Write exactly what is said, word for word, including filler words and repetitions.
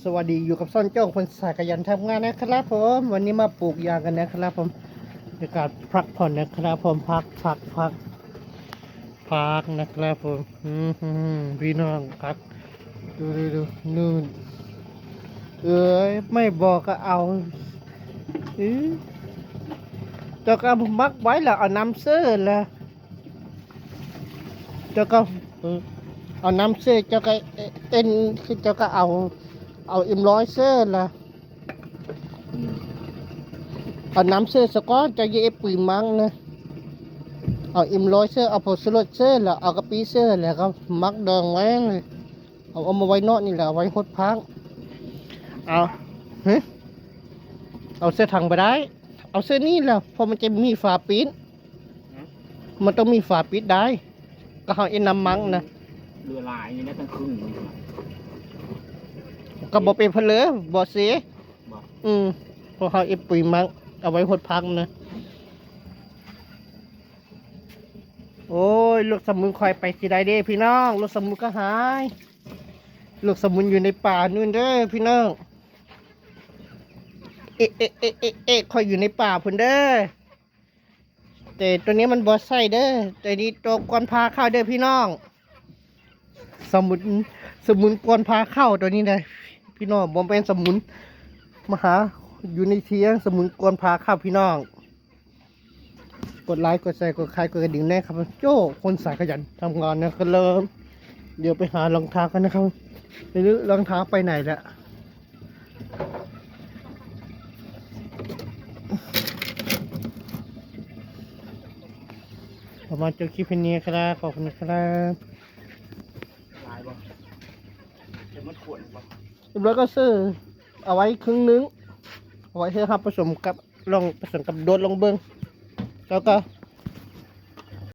สวัสดี อยู่กับซ่อนโจ้คนสายขยันทำงานนะครับผม วันนี้มาปลูกยางกันนะครับผม ในการพักผ่อนนะครับผม พักพักพักพักนะครับผม อืมพี่น้องครับ ดูดูดูนู่น เอ้ย ไม่บอกก็เอา อือเจ้าก็มักไว้แล้วเอาน้ำเสื้อแล้ว เจ้าก็เออเอาน้ำเสื้อเจ้าก็เอ็นเจ้าก็เอา เอาเอ็มร้อยเสื้อละเอาน้ำเสื้อสะก้อนเจ้าเย่ปุ๋ยมังนะเอาเอ็มร้อยเสื้อเอาผงชูรสเสื้อละเอากะปิเสื้อแล้วก็มักดองไว้เลยเอาเอามาไว้นอกนี่แหละเอาไว้หดพักเอาเฮ้ยเอาเสื้อถังไปได้ เอาเสื้อนี่แหละเพราะมันจะมีฝาปิด มันต้องมีฝาปิดได้ ก็เอาไอ้น้ำมังนะ เรือลายนี่นะตั้งครึ่งหนึ่งนะ ก็บอกเป็นเพนเลยบอกเสีย บอก อืมเพราะเขาไอ้ปุ๋ยมัง เอาไว้หดพักนะ โอ้ย ลูกสมุนคอยไปสิได้เด้พี่น้อง ลูกสมุนก็หาย ลูกสมุนอยู่ในป่านู่นเด้อพี่น้อง เอ๊ะเอ๊ะเอ๊ะเอ๊ะเอ๊ะคอยอยู่ในป่าพุนเด้อ แต่ตัวนี้มันบ่ใส่เด้อ ตัวนี้ตัวกวนพาเข้าเด้อพี่น้อง สมุน สมุนกวนพาเข้าตัวนี้นะพี่น้อง บ่เป็นสมุน มาหา อยู่ในเทียง สมุนกวนพาเข้าพี่น้อง กดไลค์ กดแชร์ กดไลค์ กดกระดิ่งแน่ครับ โจ้ คนสายขยันทำงานนะครับ เดี๋ยวไปหารองเท้ากันนะครับ ไม่รู้รองเท้าไปไหนละ ประมาณจบคลิปแค่นี้ครับ ขอบคุณครับ ลายบอกจะมันขวนบอก เรียบร้อยก็ซื้อเอาไว้ครึ่งนึง เอาไว้ให้ครับผสมกับลองผสมกับโดดลองเบิ่งแล้วก็